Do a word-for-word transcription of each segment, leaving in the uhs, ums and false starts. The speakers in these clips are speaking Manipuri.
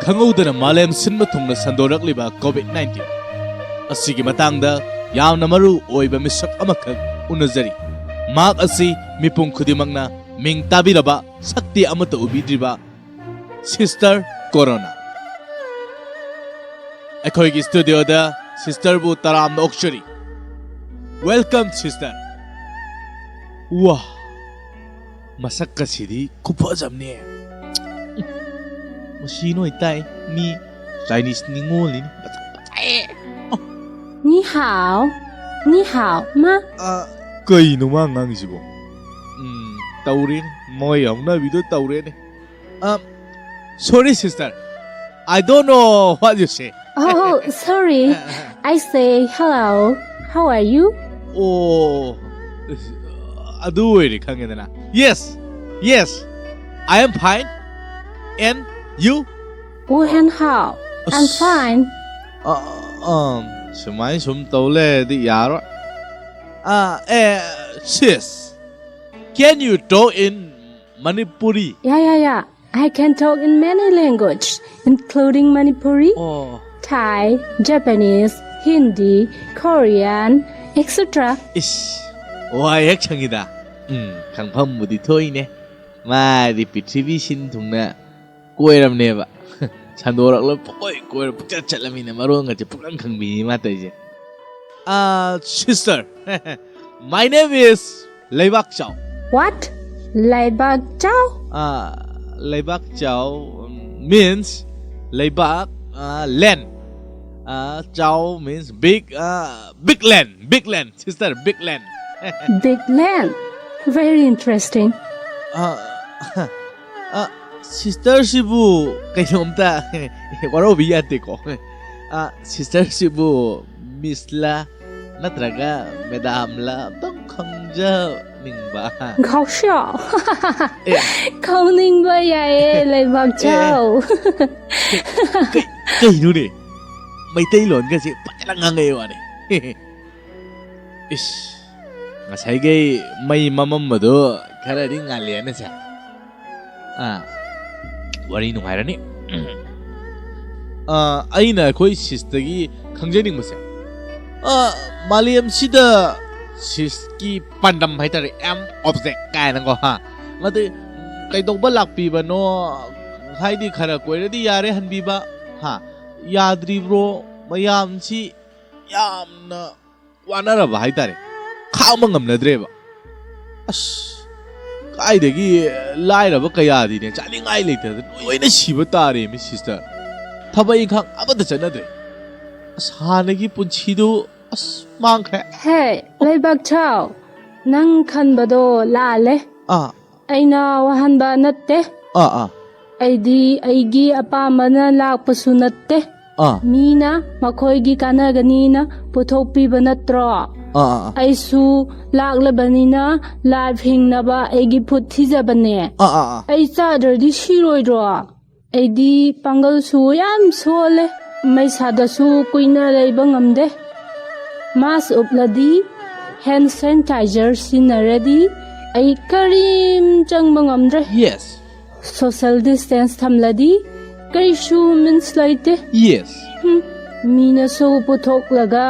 ꯈꯪꯍꯧꯗꯅ ꯃꯥꯂꯦꯝ ꯁꯤꯟꯕ ꯊꯨꯡꯅ ꯁꯟꯗꯣꯔꯛꯂꯤꯕ ꯀꯣꯚꯤꯗ ꯅꯥꯏꯟꯇꯤꯟ ꯑꯁꯤꯒꯤ ꯃꯇꯥꯡꯗ ꯌꯥꯝꯅ ꯃꯔꯨ ꯑꯣꯏꯕ ꯃꯤꯁꯛ ꯑꯃꯈꯛ ꯎꯅꯖꯔꯤ꯫ ꯃꯍꯥꯛ ꯑꯁꯤ ꯃꯤꯄꯨꯝ ꯈꯨꯗꯤꯡꯃꯛꯅ ꯃꯤꯡ ꯇꯥꯕꯤꯔꯕ, ꯁꯛꯇꯤ ꯑꯃꯠꯇ ꯎꯕꯤꯗ꯭ꯔꯤꯕ ꯁꯤꯁꯇꯔ ꯀꯣꯔꯣꯅꯥ꯫ ꯑꯩꯈꯣꯏꯒꯤ ꯁ꯭ꯇꯨꯗꯤꯑꯣꯗ ꯁꯤꯁꯇꯔꯕꯨ ꯇꯔꯥꯝꯅ ꯑꯣꯛꯆꯔꯤ꯫ Welcome, sister. ꯋꯥ, ꯃꯁꯛꯀꯁꯤꯗꯤ ꯈꯨꯐꯖꯕꯅꯦ꯫ ꯃꯁꯤ ꯅꯣꯏ ꯇꯥꯏ, ꯃꯤ ꯆꯥꯏꯅꯤꯁ ꯅꯤꯉꯣꯜꯅꯤꯅꯦ꯫ ꯃꯁꯛ ꯐꯖꯩꯌꯦ꯫ 你好，你好吗？ ꯑ, ꯀꯩꯅꯣ ꯃꯥ ꯉꯥꯡꯉꯤꯁꯤꯕꯣ? ꯎꯝ, ꯇꯧꯔꯦꯅꯦ꯫ ꯃꯣꯏ ꯍꯧꯅꯕꯤꯗꯣ ꯇꯧꯔꯦꯅꯦ꯫ Um, sorry, sister. I don't know what you say. Oh, sorry. I say hello. How are you? ꯑꯣ, ꯑꯗꯨ ꯑꯣꯏꯔꯦ, ꯈꯪꯉꯦꯗꯅ꯫ Yes, yes, I am fine. And you? 我很好。I'm fine. ꯑ, ꯑꯝ, ꯁꯨꯃꯥꯏꯅ ꯁꯨꯝ ꯇꯧ ꯂꯩꯔꯗꯤ ꯌꯥꯔꯣꯏ꯫ ꯑ, ꯑꯦ, sis, can you talk in Manipuri? Yeah, yeah, yeah. I can talk in many languages, including Manipuri, ꯑꯣ, Thai, Japanese, Hindi, Korean, et cetera. ꯏꯁ, ꯋꯥ ꯍꯦꯛ ꯁꯪꯉꯤꯗ꯫ ꯎꯝ, ꯈꯪꯐꯝꯕꯨꯗꯤ ꯊꯣꯛꯏꯅꯦ꯫ ꯃꯥꯗꯤ ꯄ꯭ꯔꯤꯊꯤꯕꯤ ꯁꯤꯟ ꯊꯨꯡꯅ ꯀꯣꯏꯔꯕꯅꯦꯕ꯫ ꯁꯟꯗꯣꯔꯛꯂ ꯄꯨꯀꯣꯏ ꯀꯣꯏꯔ ꯄꯨꯆꯠ ꯆꯠꯂꯃꯤꯅ ꯃꯔꯣꯟꯒꯁꯦ ꯄꯨꯛꯈꯪ ꯈꯪꯕꯤꯅꯤ ꯃꯥ ꯇꯧꯔꯤꯁꯦ꯫ ꯑ, sister, my name is ꯂꯩꯕꯥꯛ ꯆꯥꯎ꯫ What? ꯂꯩꯕꯥꯛ ꯆꯥꯎ? ꯑ, ꯂꯩꯕꯥꯛ ꯆꯥꯎ means ꯂꯩꯕꯥꯛ, ꯑ, land꯫ ꯑ, ꯆꯥꯎ means big, ꯑ, big land, big land, sister, big land꯫ Big land. Very interesting. ꯑ, ꯑ, ꯁꯤꯁꯇꯔꯁꯤꯕꯨ ꯀꯩꯅꯣꯝꯇ ꯋꯥꯔꯧꯕꯤ ꯌꯥꯗꯦꯀꯣ꯫ ꯑ, ꯁꯤꯁꯇꯔꯁꯤꯕꯨ ꯃꯤꯁꯂ ꯅꯠꯇ꯭ꯔꯒ ꯃꯦꯗꯥꯝꯂ ꯑꯝꯇꯪ ꯈꯪꯖꯅꯤꯡꯕ꯫ 搞笑。 ꯑꯦ꯫ 考ꯅꯤꯡꯕ ꯌꯥꯏꯌꯦ, ꯂꯩꯕꯥꯛ ꯆꯥꯎ꯫ ꯀꯩ-, ꯀꯩꯅꯣꯅꯦ? ꯃꯩꯇꯩꯂꯣꯟꯒꯁꯦ ꯐꯖꯅ ꯉꯥꯡꯉꯛꯑꯦ ꯋꯥꯅꯦ꯫ ꯏꯁ, ꯉꯁꯥꯏꯒꯩ ꯃꯩ ꯃꯝꯃꯝꯕꯗꯣ ꯈꯔꯗꯤ ꯉꯥꯜꯂꯦꯅꯦ ꯁꯦ꯫ ꯑꯥ, ꯋꯥꯔꯤ ꯅꯨꯡꯉꯥꯏꯔꯅꯤ꯫ ꯑ, ꯑꯩꯅ ꯑꯩꯈꯣꯏ ꯁꯤꯁꯇꯒꯤ ꯈꯪꯖꯅꯤꯡꯕꯁꯦ, ꯑ, ꯃꯥꯂꯦꯝꯁꯤꯗ ꯁꯤꯁꯀꯤ ꯄꯥꯟꯗꯝ ꯍꯥꯏꯇꯥꯔꯦ, ꯑꯦꯝ ꯑꯣꯕꯖꯦꯛ ꯀꯥꯏꯅꯀꯣ, ꯍꯥ, ꯃꯗꯨ ꯀꯩꯗꯧꯕ ꯂꯥꯛꯄꯤꯕꯅꯣ? ꯍꯥꯏꯗꯤ ꯈꯔ ꯀꯣꯏꯔꯗꯤ ꯌꯥꯔꯦ ꯍꯟꯕꯤꯕ, ꯍꯥ, ꯌꯥꯗ꯭ꯔꯤꯕ꯭ꯔꯣ? ꯃꯌꯥꯝꯁꯤ ꯌꯥꯝꯅ ꯋꯥꯅꯔꯕ ꯍꯥꯏꯇꯥꯔꯦ, ꯈꯥꯡꯕ ꯉꯝꯅꯗ꯭ꯔꯦꯕ꯫ ꯑꯁ, ꯀꯥꯏꯗꯒꯤ ꯂꯥꯏꯔꯕ ꯀꯌꯥꯗꯤꯅꯦ, ꯆꯥꯅꯤꯡꯉꯥꯏ ꯂꯩꯇꯗꯅ ꯂꯣꯏꯅ ꯁꯤꯕ ꯇꯥꯔꯦꯃꯤ ꯁꯤꯁꯇꯔ꯫ ꯊꯕꯛ ꯏꯪꯈꯥꯡ ꯑꯃꯠꯇ ꯆꯠꯅꯗ꯭ꯔꯦ꯫ ꯑꯁ, ꯍꯥꯟꯅꯒꯤ ꯄꯨꯟꯁꯤꯗꯨ ꯑꯁ ꯃꯥꯡꯈ꯭ꯔꯦ꯫ ꯍꯦ, ꯂꯩꯕꯥꯛ ꯆꯥꯎ, ꯅꯪ ꯈꯟꯕꯗꯣ ꯂꯥꯜꯂꯦ꯫ ꯑꯥ꯫ ꯑꯩꯅ ꯋꯥꯍꯟꯕ ꯅꯠꯇꯦ꯫ ꯑꯥ, ꯑꯥ꯫ ꯑꯩꯗꯤ ꯑꯩꯒꯤ ꯑꯄꯥꯝꯕꯅ ꯂꯥꯛꯄꯁꯨ ꯅꯠꯇꯦ꯫ ꯑꯥ꯫ ꯃꯤꯅ ꯃꯈꯣꯏꯒꯤ ꯀꯥꯟꯅꯒꯅꯤꯅ ꯄꯨꯊꯣꯛꯄꯤꯕ ꯅꯠꯇ꯭ꯔꯣ? ꯑꯥ, ꯑꯥ, ꯑꯥ꯫ ꯑꯩꯁꯨ ꯂꯥꯛꯂꯕꯅꯤꯅ ꯂꯥꯏꯐ ꯍꯤꯡꯅꯕ ꯑꯩꯒꯤ ꯐꯨꯠ ꯊꯤꯖꯕꯅꯦ꯫ ꯑꯥ, ꯑꯥ, ꯑꯥ꯫ ꯑꯩ ꯆꯥꯗ꯭ꯔꯗꯤ ꯁꯤꯔꯣꯏꯗ꯭ꯔꯣ? ꯑꯩꯗꯤ ꯄꯥꯡꯒꯜꯁꯨ ꯌꯥꯝ ꯁꯣꯜꯂꯦ꯫ ꯃꯩꯁꯥꯗꯁꯨ ꯀꯨꯏꯅ ꯂꯩꯕ ꯉꯝꯗꯦ꯫ ꯃꯥꯁ ꯎꯞꯂꯗꯤ, ꯍꯦꯟ ꯁꯦꯅꯤꯇꯥꯏꯖꯔ ꯁꯤꯖꯤꯟꯅꯔꯗꯤ ꯑꯩ ꯀꯔꯤꯝ ꯆꯪꯕ ꯉꯝꯗ꯭ꯔꯦ꯫ ꯌꯦꯁ꯫ ꯁꯣꯁꯦꯜ ꯗꯤꯁꯇꯦꯟꯁ ꯊꯝꯂꯗꯤ ꯀꯔꯤꯁꯨ ꯃꯤꯟꯁ ꯂꯩꯇꯦ꯫ ꯌꯦꯁ꯫ ꯍꯨꯝ, ꯃꯤꯅꯁꯨ ꯄꯨꯊꯣꯛꯂꯒ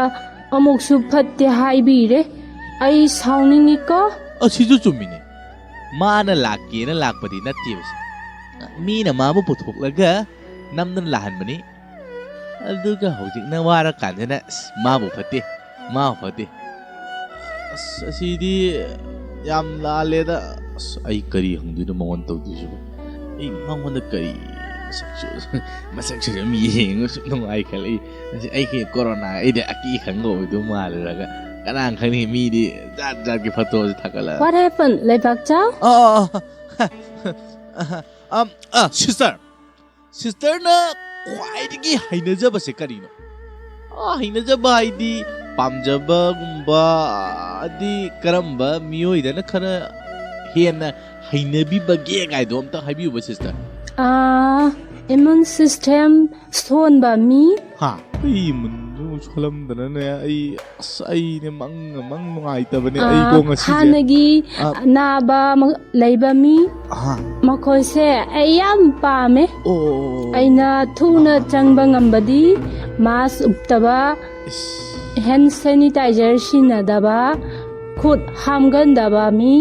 ꯑꯃꯨꯛꯁꯨ ꯐꯠꯇꯦ ꯍꯥꯏꯕꯤꯔꯦ꯫ ꯑꯩ ꯁꯥꯎꯅꯤꯡꯉꯤꯀꯣ꯫ ꯑꯁꯤꯁꯨ ꯆꯨꯝꯃꯤꯅꯦ꯫ ꯃꯥꯅ ꯂꯥꯛꯀꯦꯅ ꯂꯥꯛꯄꯗꯤ ꯅꯠꯇꯦꯕ ꯁꯦ꯫ ꯃꯤꯅ ꯃꯥꯕꯨ ꯄꯨꯊꯣꯛꯂꯒ ꯅꯝꯗꯅ ꯂꯥꯛꯍꯟꯕꯅꯤ꯫ ꯑꯗꯨꯒ ꯍꯧꯖꯤꯛꯅ ꯋꯥꯔꯀꯥꯟꯗꯅ, "ꯑꯁ, ꯃꯥꯕꯨ ꯐꯠꯇꯦ, ꯃꯥꯕꯨ ꯐꯠꯇꯦ꯫ ꯑꯁ, ꯑꯁꯤꯗꯤ ꯌꯥꯝ ꯂꯥꯜꯂꯦꯗ꯫ ꯑꯁ, ꯑꯩ ꯀꯔꯤ ꯍꯪꯗꯣꯏꯅꯣ ꯃꯉꯣꯟꯗ ꯇꯧꯗꯣꯏꯁꯤꯕꯣ? ꯑꯩ ꯃꯉꯣꯟꯗ ꯀꯔꯤ ꯃꯁꯛꯁꯨ, ꯃꯁꯛꯁꯨ ꯑꯗꯨꯝ ꯌꯦꯡꯉꯁꯨ ꯅꯨꯡꯉꯥꯏꯈꯠꯂꯛꯏ꯫ ꯑꯁꯤ ꯑꯩꯒꯤ ꯀꯣꯔꯣꯅꯥ, ꯑꯩꯗꯤ ꯑꯀꯤ ꯈꯪꯕ ꯑꯣꯏꯗꯧ ꯃꯥꯜꯂꯨꯔꯒ, ꯀꯅꯥꯅ ꯈꯪꯅꯤ, ꯃꯤꯗꯤ ꯖꯥꯠ ꯖꯥꯠꯀꯤ ꯐꯣꯇꯣꯁꯦ ꯊꯥꯒꯠꯂꯛ-" What happened, ꯂꯩꯕꯥꯛꯆꯥꯎ? ꯑ, ꯑ, ꯑ, ꯑ, ꯑ, ꯑ, ꯁꯤꯁꯇꯔ, ꯁꯤꯁꯇꯔꯅ ꯈ꯭ꯋꯥꯏꯗꯒꯤ ꯍꯩꯅꯖꯕꯁꯦ ꯀꯔꯤꯅꯣ? ꯑ, ꯍꯩꯅꯖꯕ ꯍꯥꯏꯗꯤ ꯄꯥꯝꯖꯕꯒꯨꯝꯕ, ꯑꯗꯤ ꯀꯔꯝꯕ ꯃꯤꯑꯣꯏꯗꯅ ꯈꯔ ꯍꯦꯟꯅ ꯍꯩꯅꯕꯤꯕꯒꯦ ꯀꯥꯏꯗꯣ ꯑꯝꯇ ꯍꯥꯏꯕꯤꯌꯨꯕ, ꯁꯤꯁꯇꯔ꯫ ꯑꯥ, ꯏꯃ꯭ꯌꯨꯟ ꯁꯤꯁꯇꯦꯝ ꯁꯣꯟꯕ ꯃꯤ꯫ ꯍꯥ? ꯑꯩ ꯏꯃ꯭ꯌꯨꯟꯗꯨ ꯁꯣꯜꯂꯝꯗꯅꯅꯦ, ꯑꯩ, ꯑꯁ, ꯑꯩꯅꯦ ꯃꯪ, ꯃꯪ ꯅꯨꯡꯉꯥꯏꯇꯕꯅꯦ꯫ ꯑꯥ, ꯑꯩꯀꯣ ꯉꯁꯤꯁꯦ, ꯍꯥꯟꯅꯒꯤ ꯑꯥ꯫ ꯅꯥꯕ ꯃ- ꯂꯩꯕ ꯃꯤ, ꯑꯥ, ꯃꯈꯣꯏꯁꯦ ꯑꯩ ꯌꯥꯝ ꯄꯥꯝꯃꯦ꯫ ꯑꯣ꯫ ꯑꯩꯅ ꯊꯨꯅ ꯆꯪꯕ ꯉꯝꯕꯗꯤ ꯃꯥꯁ ꯎꯞꯇꯕ, ꯏꯁ꯫ ꯍꯦꯟ ꯁꯦꯅꯤꯇꯥꯏꯖꯔ ꯁꯤꯖꯤꯟꯅꯗꯕ, ꯈꯨꯠ ꯍꯥꯝꯒꯟꯗꯕ ꯃꯤ,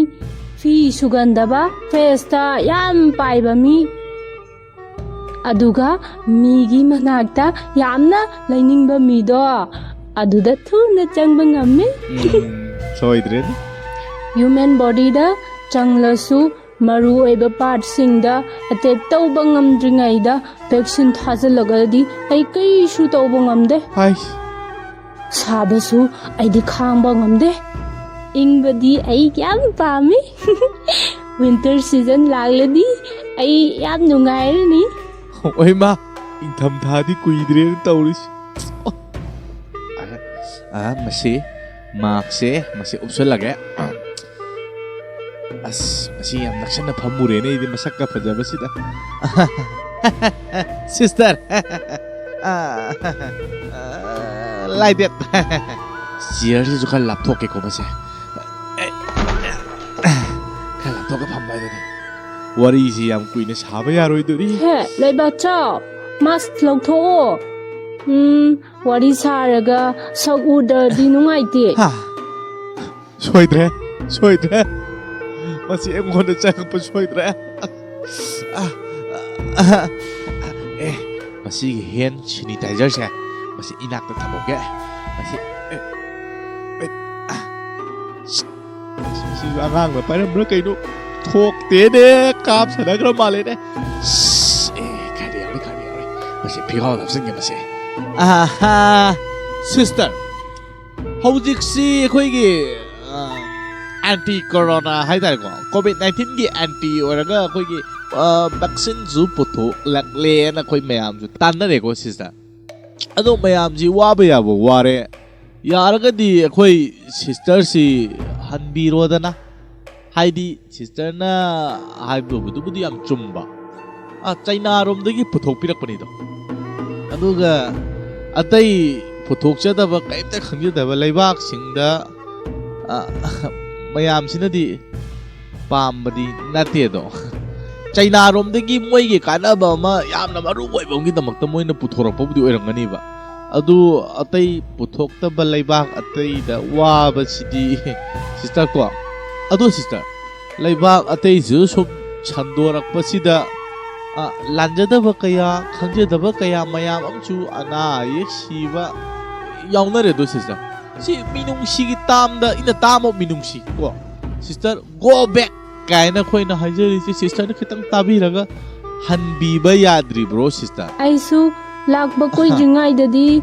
ꯐꯤ ꯁꯨꯒꯟꯗꯕ, ꯐꯦꯁꯇ ꯌꯥꯝ ꯄꯥꯏꯕ ꯃꯤ, ꯑꯗꯨꯒ ꯃꯤꯒꯤ ꯃꯅꯥꯛꯇ ꯌꯥꯝꯅ ꯂꯩꯅꯤꯡꯕ ꯃꯤꯗꯣ, ꯑꯗꯨꯗ ꯊꯨꯅ ꯆꯪꯕ ꯉꯝꯃꯤ꯫ ꯎꯝ, ꯁꯣꯏꯗ꯭ꯔꯦꯅꯦ꯫ ꯍ꯭ꯌꯨꯃꯦꯟ ꯕꯣꯗꯤꯗ ꯆꯪꯂꯁꯨ ꯃꯔꯨ ꯑꯣꯏꯕ ꯄꯥꯔꯠꯁꯤꯡꯗ ꯑꯦꯇꯦꯛ ꯇꯧꯕ ꯉꯝꯗ꯭ꯔꯤꯉꯩꯗ ꯚꯦꯛꯁꯤꯟ ꯊꯥꯖꯤꯜꯂꯒꯗꯤ ꯑꯩ ꯀꯩꯁꯨ ꯇꯧꯕ ꯉꯝꯗꯦ꯫ ꯍꯥꯏ꯫ ꯁꯥꯕꯁꯨ ꯑꯩꯗꯤ ꯈꯥꯡꯕ ꯉꯝꯗꯦ꯫ ꯏꯪꯕꯗꯤ ꯑꯩ ꯌꯥꯝ ꯄꯥꯝꯃꯤ꯫ ꯋꯤꯟꯇꯔ ꯁꯤꯖꯟ ꯂꯥꯛꯂꯗꯤ ꯑꯩ ꯌꯥꯝ ꯅꯨꯡꯉꯥꯏꯔꯅꯤ꯫ ꯑꯣꯏꯃꯥ, ꯏꯪꯊꯝꯊꯥꯗꯤ ꯀꯨꯏꯗ꯭ꯔꯦꯅ ꯇꯧꯔꯤꯁꯤ꯫ ꯑ, ꯑ, ꯃꯁꯤ ꯃꯥꯛꯁꯦ ꯃꯁꯤ ꯎꯞꯁꯜꯂꯒꯦ꯫ ꯑꯁ, ꯃꯁꯤ ꯌꯥꯝ ꯅꯛꯁꯟꯅ ꯐꯝꯃꯨꯔꯦꯅꯦ ꯑꯩꯗꯤ, ꯃꯁꯛꯀ ꯐꯖꯕꯁꯤꯗ꯫ ꯁꯤꯁꯇꯔ꯫ ꯑ, ꯑ, ꯂꯥꯏꯗꯦꯠ꯫ ꯆꯤꯌꯔꯁꯤꯁꯨ ꯈꯔ ꯂꯥꯞꯊꯣꯛꯀꯦꯀꯣ ꯃꯁꯦ꯫ ꯈꯔ ꯂꯥꯞꯊꯣꯛꯀ ꯐꯝꯕ ꯍꯥꯏꯗꯨꯅꯤ꯫ ꯋꯥꯔꯤꯁꯤ ꯌꯥꯝ ꯀꯨꯏꯅ ꯁꯥꯕ ꯌꯥꯔꯣꯏꯗꯣꯔꯤ꯫ ꯍꯦ, ꯂꯩꯕꯥꯛꯆꯥꯎ, ꯃꯥꯁ ꯂꯧꯊꯣꯛꯑꯣ꯫ ꯎꯝ, ꯋꯥꯔꯤ ꯁꯥꯔꯒ ꯁꯛ ꯎꯗ꯭ꯔꯗꯤ ꯅꯨꯡꯉꯥꯏꯇꯦ꯫ ꯍꯥ? ꯁꯣꯏꯗ꯭ꯔꯦ, ꯁꯣꯏꯗ꯭ꯔꯦ꯫ ꯃꯁꯤ ꯑꯩꯉꯣꯟꯗ ꯆꯪꯉꯛꯄ ꯁꯣꯏꯗ꯭ꯔꯦ꯫ ꯑ, ꯑ, ꯑꯦ, ꯃꯁꯤꯒꯤ ꯍꯦꯟ ꯁꯦꯅꯤꯇꯥꯏꯖꯔꯁꯦ ꯃꯁꯤ ꯏꯅꯥꯛꯇ ꯊꯝꯍꯧꯒꯦ꯫ ꯃꯁꯤ, ꯑꯦ, ꯑꯦ, ꯑ, ꯁꯤꯁꯨ ꯑꯉꯥꯡꯅ ꯄꯥꯏꯔꯝꯕ꯭ꯔꯥ ꯀꯩꯅꯣ? ꯊꯣꯛꯇꯦꯅꯦ, ꯀꯥꯞꯁꯟꯅꯈ꯭ꯔ ꯃꯥꯜꯂꯦꯅꯦ꯫ ꯑꯦ, ꯈꯔꯗꯤ ꯌꯥꯎꯔꯤ, ꯈꯔꯗꯤ ꯌꯥꯎꯔꯤ꯫ ꯃꯁꯤ ꯐꯤꯒꯥꯎꯗ ꯍꯥꯞꯆꯤꯟꯒꯦ ꯃꯁꯦ꯫ ꯑꯍꯥ, ꯁꯤꯁꯇꯔ, ꯍꯧꯖꯤꯛꯁꯤ ꯑꯩꯈꯣꯏꯒꯤ, ꯑ, ꯑꯦꯟꯇꯤ ꯀꯣꯔꯣꯅꯥ ꯍꯥꯏꯇꯥꯔꯦꯀꯣ, ꯀꯣꯚꯤꯗ ꯅꯥꯏꯟꯇꯤꯟꯒꯤ ꯑꯦꯟꯇꯤ ꯑꯣꯏꯔꯒ ꯑꯩꯈꯣꯏꯒꯤ, ꯑ, ꯚꯦꯛꯁꯤꯟꯁꯨ ꯄꯨꯊꯣꯛꯂꯛꯂꯦꯅ ꯑꯩꯈꯣꯏ ꯃꯌꯥꯝꯁꯨ ꯇꯥꯟꯅꯔꯦꯀꯣ ꯁꯤꯁꯇꯔ꯫ ꯑꯗꯣ ꯃꯌꯥꯝꯁꯤ ꯋꯥꯕ ꯌꯥꯕ ꯋꯥꯔꯦ꯫ ꯌꯥꯔꯒꯗꯤ ꯑꯩꯈꯣꯏ ꯁꯤꯁꯇꯔꯁꯤ ꯍꯟꯕꯤꯔꯣꯗꯅ꯫ ꯍꯥꯏꯗꯤ ꯁꯤꯁꯇꯔꯅ ꯍꯥꯏꯕꯕꯨꯗꯨꯕꯨꯗꯤ ꯌꯥꯝ ꯆꯨꯝꯕ꯫ ꯑ, ꯆꯩꯅꯥꯔꯣꯝꯗꯒꯤ ꯄꯨꯊꯣꯛꯄꯤꯔꯛꯄꯅꯤꯗꯣ꯫ ꯑꯗꯨꯒ ꯑꯇꯩ ꯄꯨꯊꯣꯛꯆꯗꯕ, ꯀꯔꯤꯝꯇ ꯈꯪꯖꯗꯕ ꯂꯩꯕꯥꯛꯁꯤꯡꯗ, ꯑ, ꯃꯌꯥꯝꯁꯤꯅꯗꯤ ꯄꯥꯝꯕꯗꯤ ꯅꯠꯇꯦ ꯑꯗꯣ꯫ ꯆꯩꯅꯥꯔꯣꯝꯗꯒꯤ ꯃꯣꯏꯒꯤ ꯀꯥꯟꯅꯕ ꯑꯃ ꯌꯥꯝꯅ ꯃꯔꯨ ꯑꯣꯏꯕ ꯑꯃꯒꯤꯗꯃꯛꯇ ꯃꯣꯏꯅ ꯄꯨꯊꯣꯔꯛꯄꯕꯨꯗꯤ ꯑꯣꯏꯔꯝꯒꯅꯤꯕ꯫ ꯑꯗꯨ ꯑꯇꯩ ꯄꯨꯊꯣꯛꯇꯕ ꯂꯩꯕꯥꯛ ꯑꯇꯩꯗ ꯋꯥꯕꯁꯤꯗꯤ, ꯁꯤꯁꯇꯔ ꯀꯣ꯫ ꯑꯗꯣ ꯁꯤꯁꯇꯔ, ꯂꯩꯕꯥꯛ ꯑꯇꯩꯁꯨ ꯁꯨꯝ ꯁꯟꯗꯣꯔꯛꯄꯁꯤꯗ, ꯑ, ꯂꯥꯟꯖꯗꯕ ꯀꯌꯥ, ꯈꯪꯖꯗꯕ ꯀꯌꯥ ꯃꯌꯥꯝ ꯑꯃꯁꯨ ꯑꯅꯥ ꯑꯌꯦꯛ ꯁꯤꯕ ꯌꯥꯎꯅꯔꯦ꯫ ꯑꯗꯣ ꯁꯤꯁꯇꯔ, ꯁꯤ ꯃꯤꯅꯨꯡꯁꯤꯒꯤ ꯇꯥꯝꯗ ꯑꯩꯅ ꯇꯥꯝ ꯑꯣꯐ ꯃꯤꯅꯨꯡꯁꯤ ꯀꯣ, ꯁꯤꯁꯇꯔ, "Go back" ꯀꯥꯏꯅ ꯑꯩꯈꯣꯏꯅ ꯍꯥꯏꯖꯔꯤꯁꯦ, ꯁꯤꯁꯇꯔꯅ ꯈꯤꯇꯪ ꯇꯥꯕꯤꯔꯒ ꯍꯟꯕꯤꯕ ꯌꯥꯗ꯭ꯔꯤꯕ꯭ꯔꯣ, ꯁꯤꯁꯇꯔ? ꯑꯩꯁꯨ ꯂꯥꯛꯄ ꯀꯨꯏꯗ꯭ꯔꯤꯉꯩꯗꯗꯤ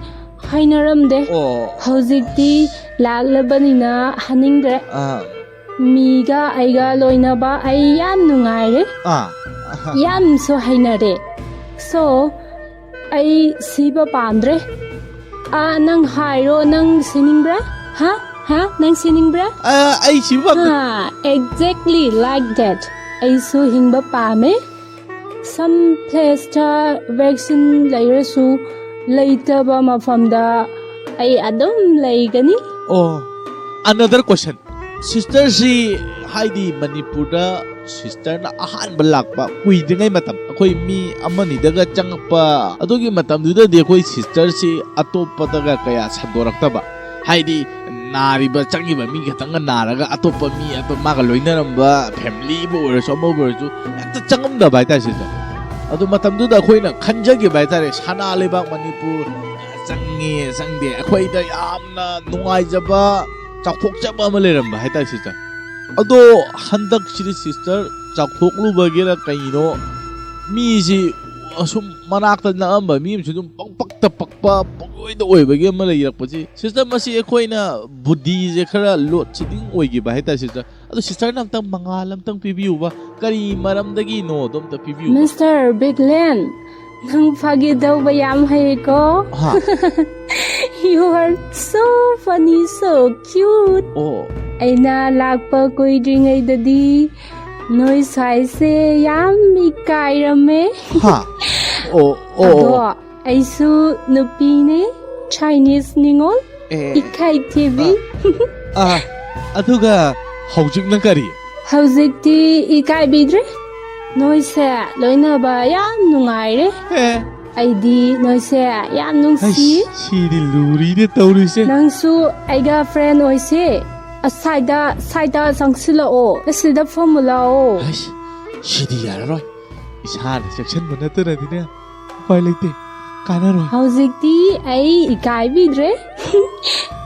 ꯍꯥꯏꯅꯔꯝꯗꯦ꯫ ꯑꯣ꯫ ꯍꯧꯖꯤꯛꯇꯤ ꯂꯥꯛꯂꯕꯅꯤꯅ ꯍꯥꯏꯅꯤꯡꯗ꯭ꯔꯦ꯫ ꯑꯥ꯫ ꯃꯤꯒ ꯑꯩꯒ ꯂꯣꯏꯅꯕ ꯑꯩ ꯌꯥꯝ ꯅꯨꯡꯉꯥꯏꯔꯦ꯫ ꯑꯥ꯫ ꯌꯥꯝꯁꯨ ꯍꯩꯅꯔꯦ꯫ So, ꯑꯩ ꯁꯤꯕ ꯄꯥꯝꯗ꯭ꯔꯦ꯫ ꯑꯥ, ꯅꯪ ꯍꯥꯏꯔꯣ, ꯅꯪ ꯁꯤꯅꯤꯡꯕ꯭ꯔꯥ? ꯍꯥ? ꯍꯥ? ꯅꯪ ꯁꯤꯅꯤꯡꯕ꯭ꯔꯥ? ꯑꯥ, ꯑꯩ ꯁꯤꯕ ꯄꯥꯝꯗꯦ꯫ ꯍꯥ, exactly like that. ꯑꯩꯁꯨ ꯍꯤꯡꯕ ꯄꯥꯝꯃꯦ꯫ Some placeꯇ vaccine ꯂꯩꯔꯁꯨ, ꯂꯩꯇꯕ ꯃꯐꯝꯗ ꯑꯩ ꯑꯗꯨꯝ ꯂꯩꯒꯅꯤ꯫ ꯑꯣ, another question. ꯁꯤꯁꯇꯔꯁꯤ, ꯍꯥꯏꯗꯤ ꯃꯅꯤꯄꯨꯔꯗ ꯁꯤꯁꯇꯔꯅ ꯑꯍꯥꯟꯕ ꯂꯥꯛꯄ ꯀꯨꯏꯗ꯭ꯔꯤꯉꯩ ꯃꯇꯝ, ꯑꯩꯈꯣꯏ ꯃꯤ ꯑꯃꯅꯤꯗꯒ ꯆꯪꯉꯛꯄ, ꯑꯗꯨꯒꯤ ꯃꯇꯝꯗꯨꯗꯗꯤ ꯑꯩꯈꯣꯏ ꯁꯤꯁꯇꯔꯁꯤ ꯑꯇꯣꯞꯄꯗꯒ ꯀꯌꯥ ꯁꯟꯗꯣꯔꯛꯇꯕ, ꯍꯥꯏꯗꯤ ꯅꯥꯔꯤꯕ, ꯆꯪꯉꯤꯕ ꯃꯤ ꯈꯛꯇꯪꯒ ꯅꯥꯔꯒ ꯑꯇꯣꯞꯄ ꯃꯤ, ꯑꯇꯣꯞ-, ꯃꯥꯒ ꯂꯣꯏꯅꯔꯝꯕ familyꯕꯨ ꯑꯣꯏꯔꯁꯨ, ꯑꯃꯕꯨ ꯑꯣꯏꯔꯁꯨ, ꯍꯦꯛꯇ ꯆꯪꯉꯝꯗꯕ ꯍꯥꯏꯇꯥꯔꯦ ꯁꯤꯁꯇꯔ꯫ ꯑꯗꯨ ꯃꯇꯝꯗꯨꯗ ꯑꯩꯈꯣꯏꯅ ꯈꯟꯖꯈꯤꯕ ꯍꯥꯏꯇꯥꯔꯦ, ꯁꯅꯥ ꯂꯩꯕꯥꯛ ꯃꯅꯤꯄꯨꯔ ꯆꯪꯉꯦ, ꯆꯪꯗꯦ, ꯑꯩꯈꯣꯏꯗ ꯌꯥꯝꯅ ꯅꯨꯡꯉꯥꯏꯖꯕ, ꯆꯥꯎꯊꯣꯛꯆꯕ ꯑꯃ ꯂꯩꯔꯝꯕ ꯍꯥꯏꯇꯥꯔꯦ ꯁꯤꯁꯇꯔ꯫ ꯑꯗꯣ ꯍꯟꯗꯛꯁꯤꯗꯤ ꯁꯤꯁꯇꯔ, ꯆꯥꯎꯊꯣꯛꯂꯨꯕꯒꯤꯔ ꯀꯩꯅꯣ, ꯃꯤꯁꯤ ꯑꯁꯨꯝ ꯃꯅꯥꯛꯇ ꯅꯛꯑꯝꯕ ꯃꯤ ꯑꯃꯁꯨ ꯑꯗꯨꯝ ꯄꯪꯄꯛꯇ ꯄꯛꯄ, ꯄꯪꯑꯣꯏꯗ ꯑꯣꯏꯕꯒꯤ ꯑꯃ ꯂꯩꯔꯛꯄꯁꯤ꯫ ꯁꯤꯁꯇꯔ, ꯃꯁꯤ ꯑꯩꯈꯣꯏꯅ ꯕꯨꯙꯤꯁꯦ ꯈꯔ load shedding ꯑꯣꯏꯈꯤꯕ ꯍꯥꯏꯇꯥꯔꯦ ꯁꯤꯁꯇꯔ꯫ ꯑꯗꯣ ꯁꯤꯁꯇꯔꯅ ꯑꯝꯇꯪ ꯃꯉꯥꯜ ꯑꯝꯇꯪ ꯄꯤꯕꯤꯌꯨꯕ, ꯀꯔꯤ ꯃꯔꯝꯗꯒꯤꯅꯣꯗꯣ ꯑꯝꯇ ꯄꯤꯕꯤꯌꯨꯕ꯫ Mister Biglen, ꯅꯪ ꯐꯥꯒꯤ ꯇꯧꯕ ꯌꯥꯝ ꯍꯩꯀꯣ꯫ ꯍꯥ? You are so funny, so cute. ꯑꯣ꯫ ꯑꯩꯅ ꯂꯥꯛꯄ ꯀꯨꯏꯗ꯭ꯔꯤꯉꯩꯗꯗꯤ ꯅꯣꯏ ꯁ꯭ꯋꯥꯏꯁꯦ ꯌꯥꯝ ꯏꯀꯥꯏꯔꯝꯃꯦ꯫ ꯍꯥ? ꯑꯣ, ꯑꯣ, ꯑꯗꯣ ꯑꯣ꯫ ꯑꯩꯁꯨ ꯅꯨꯄꯤꯅꯦ꯫ Chinese ꯅꯤꯉꯣꯜ, ꯑꯦ, ꯏꯀꯥꯏ ꯊꯤꯕꯤ꯫ ꯑꯥ, ꯑꯗꯨꯒ ꯍꯧꯖꯤꯛꯅ ꯀꯔꯤ? ꯍꯧꯖꯤꯛꯇꯤ ꯏꯀꯥꯏꯕꯤꯗ꯭ꯔꯦ꯫ ꯅꯣꯏꯁꯦ ꯂꯣꯏꯅꯕ ꯌꯥꯝ ꯅꯨꯡꯉꯥꯏꯔꯦ꯫ ꯑꯦ꯫ ꯑꯩꯗꯤ ꯅꯣꯏꯁꯦ ꯌꯥꯝ ꯅꯨꯡꯁꯤ꯫ ꯑꯩꯁ, ꯁꯤꯗꯤ ꯂꯨꯔꯤꯅꯦ ꯇꯧꯔꯤꯁꯦ꯫ ꯅꯪꯁꯨ ꯑꯩꯒ friend ꯑꯣꯏꯁꯦ꯫ ꯑꯁꯥꯏꯗ, ꯁꯥꯏꯗ ꯆꯪꯁꯤꯜꯂꯛꯑꯣ꯫ ꯑꯁꯤꯗ ꯐꯝꯃꯨ ꯂꯥꯛꯑꯣ꯫ ꯑꯩꯁ, ꯁꯤꯗꯤ ꯌꯥꯔꯔꯣꯏ꯫ ꯏꯁꯥꯅ ꯆꯦꯛꯁꯤꯟꯕ ꯅꯠꯇꯅꯗꯤꯅꯦ ꯎꯄꯥꯏ ꯂꯩꯇꯦ꯫ ꯀꯥꯟꯅꯔꯣꯏ꯫ ꯍꯧꯖꯤꯛꯇꯤ ꯑꯩ ꯏꯀꯥꯏꯕꯤꯗ꯭ꯔꯦ꯫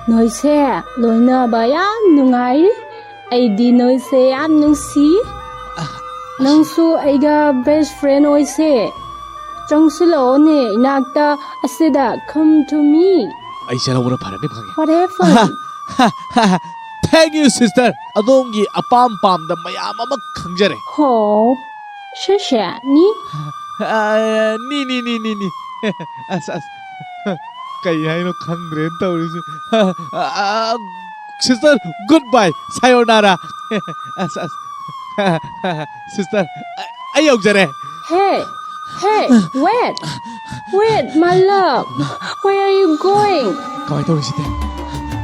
ꯅꯣꯏꯁꯦ ꯂꯣꯏꯅꯕ ꯌꯥꯝ ꯅꯨꯡꯉꯥꯏ꯫ ꯑꯩꯗꯤ ꯅꯣꯏꯁꯦ ꯌꯥꯝ ꯅꯨꯡꯁꯤ꯫ ꯑ, ꯑꯁ꯫ ꯅꯪꯁꯨ ꯑꯩꯒ best friend ꯑꯣꯏꯁꯦ꯫ ꯆꯪꯁꯤꯜꯂꯛꯑꯣꯅꯦ ꯏꯅꯥꯛꯇ, ꯑꯁꯤꯗ, come to me꯫ ꯑꯩ ꯆꯠꯍꯧꯕꯅ ꯐꯔꯅꯤ, ꯐꯪꯉꯦ꯫ Whatever꯫ Thank you, sister꯫ ꯑꯗꯣꯝꯒꯤ ꯑꯄꯥꯝ ꯄꯥꯝꯗ ꯃꯌꯥꯝ ꯑꯃ ꯈꯪꯖꯔꯦ꯫ ꯍꯣ, ꯁꯤꯁꯦ, ꯅꯤ? ꯑ, ꯅꯤ, ꯅꯤ, ꯅꯤ, ꯅꯤ, ꯅꯤ꯫ ꯑꯁ, ꯑꯁ꯫ ꯀꯩ ꯍꯥꯏꯅꯣ ꯈꯪꯗ꯭ꯔꯦꯅ ꯇꯧꯔꯤꯁꯦ꯫ ꯑ, ꯑ, sister, goodbye, sayonara꯫ ꯑꯁ, ꯑꯁ꯫ Sister, ꯑ-, ꯑꯩ ꯌꯧꯖꯔꯦ꯫ Hey, hey, wait, wait, my love, where are you going? ꯀꯃꯥꯏꯅ ꯇꯧꯔꯤꯁꯤꯗꯤ?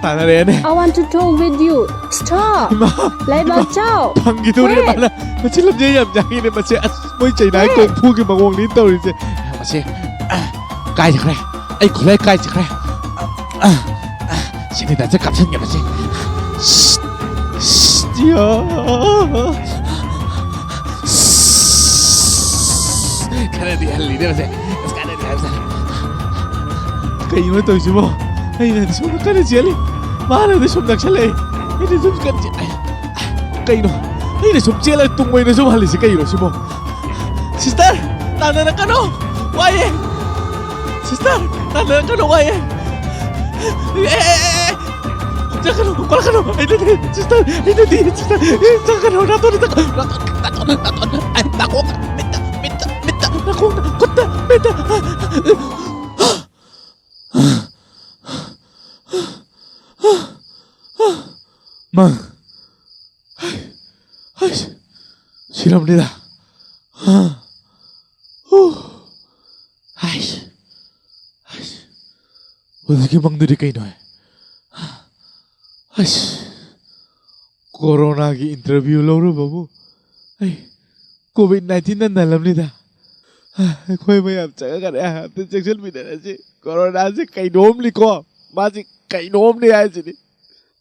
ꯇꯥꯟꯅꯔꯦꯅꯦ꯫ I want to talk with you. Stop. ꯏꯃꯥ, ꯂꯩꯕꯥꯛ ꯏꯃꯥ, ꯆꯥꯎ꯫ ꯐꯪꯈꯤꯗꯣꯔꯦ ꯋꯦꯠ꯫ ꯃꯥꯅ꯫ ꯃꯁꯤ ꯂꯝꯖꯦꯜ ꯌꯥꯝ ꯌꯥꯡꯉꯤꯅꯦ ꯃꯁꯤ꯫ ꯑꯁ, ꯃꯣꯏ ꯆꯩꯅꯥꯒꯤ ꯋꯦꯠ꯫ ꯀꯣꯡ ꯐꯨꯒꯤ ꯃꯑꯣꯡꯅꯤ ꯇꯧꯔꯤꯁꯦ꯫ ꯃꯁꯤ, ꯑ, ꯀꯥꯏ ꯆꯠꯈ꯭ꯔꯦ? ꯑꯩ ꯈꯨꯠꯂꯥꯏ ꯀꯥꯏ ꯆꯠꯈ꯭ꯔꯦ? ꯑ, ꯑ, ꯑ, sanitizer ꯀꯥꯞꯁꯤꯟꯒꯦ ꯃꯁꯤ꯫ ꯁꯤꯠ, ꯁꯤꯠ, ꯌꯥ꯫ ꯈꯔꯗꯤ ꯍꯜꯂꯤꯅꯦ ꯃꯁꯦ꯫ ꯑꯁ, ꯀꯥꯟꯅꯗꯦ ꯍꯥꯏꯕꯖꯥꯠꯅꯤ꯫ ꯀꯩꯅꯣ ꯇꯧꯔꯤꯁꯤꯕꯣ? ꯑꯩꯅꯗꯤ ꯁꯣꯝꯗ ꯀꯟꯅ ꯆꯦꯜꯂꯤ, ꯃꯥꯅꯗꯤ ꯁꯨꯝ ꯅꯛꯁꯜꯂꯛꯏ꯫ ꯑꯩꯗꯤ ꯁꯨꯝ ꯀꯟꯅ ꯆꯦ-, ꯑꯩ, ꯀꯩꯅꯣ? ꯑꯩꯅ ꯁꯨꯝ ꯆꯦꯜꯂꯒ ꯇꯨꯡ ꯑꯣꯏꯅ ꯁꯨꯝ ꯍꯜꯂꯤꯁꯤ ꯀꯩꯅꯣ ꯁꯤꯕꯣ? Sister, ꯇꯥꯟꯅꯔꯛꯀꯅꯣ! ꯋꯥꯏꯌꯦ! Sister, ꯇꯥꯟꯅꯔꯛꯀꯅꯣ! ꯋꯥꯏꯌꯦ! ꯑꯦ, ꯑꯦ, ꯑꯦ, ꯑꯦ! ꯆꯠꯀꯅꯨ! ꯀꯣꯜꯂꯛꯀꯅꯨ! ꯑꯩ ꯅꯠꯇꯦ! Sister, ꯑꯩ ꯅꯠꯇꯦ! Sister, ꯆꯠꯀꯅꯨ! ꯅꯥꯇꯣꯟꯗ ꯆꯠꯀꯅꯨ! ꯅꯥꯇꯣꯟ, ꯅꯥꯇꯣꯟ, ꯅꯥꯇꯣꯟ! ꯑꯩ ꯅꯥꯀꯣꯡꯗ! ꯃꯤꯠꯇ! ꯃꯤꯠꯇ! ꯃꯤꯠꯇ! ꯅꯥꯀꯣꯡꯗ! ꯈꯨꯠꯇ! ꯃꯤꯠꯇ! ꯃꯪ! ꯍꯩꯁ! ꯁꯤꯔꯝꯅꯤꯗ! ꯍꯥ! ꯍꯨ! ꯍꯩꯁ! ꯍꯩꯁ! ꯍꯧꯖꯤꯛꯀꯤ ꯃꯪꯗꯨꯗꯤ ꯀꯩꯅꯣ? ꯑꯁ, ꯀꯣꯔꯣꯅꯥꯒꯤ ꯏꯟꯇꯔꯚꯤꯌꯨ ꯂꯧꯔꯨꯕꯕꯨ ꯑꯩ ꯀꯣꯚꯤꯗ ꯅꯥꯏꯟꯇꯤꯟꯅ ꯅꯜꯂꯝꯅꯤꯗ꯫ ꯑꯩꯈꯣꯏ ꯃꯌꯥꯝ ꯆꯪꯉꯒꯅꯦ ꯑꯝꯇ ꯆꯦꯛꯁꯤꯟꯃꯤꯟꯅꯔꯁꯤ꯫ ꯀꯣꯔꯣꯅꯥꯁꯦ ꯀꯩꯅꯣꯝꯅꯤꯀꯣ, ꯃꯥꯁꯤ ꯀꯩꯅꯣꯝꯅꯤ ꯍꯥꯏꯁꯤꯅꯤ꯫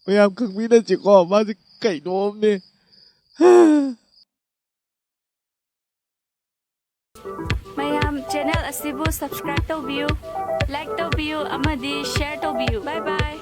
ꯃꯌꯥꯝ ꯈꯪꯃꯤꯟꯅꯁꯤꯀꯣ, ꯃꯥꯁꯤ ꯀꯩꯅꯣꯝꯅꯤ꯫ ꯃꯌꯥꯝ ꯆꯦꯅꯦꯜ ꯑꯁꯤꯕꯨ ꯁꯕꯁꯀ꯭ꯔꯥꯏꯕ ꯇꯧꯕꯤꯌꯨ, ꯂꯥꯏꯛ ꯇꯧꯕꯤꯌꯨ ꯑꯃꯗꯤ ꯁꯤꯌꯔ ꯇꯧꯕꯤꯌꯨ꯫ ꯕꯥꯏ ꯕꯥꯏ꯫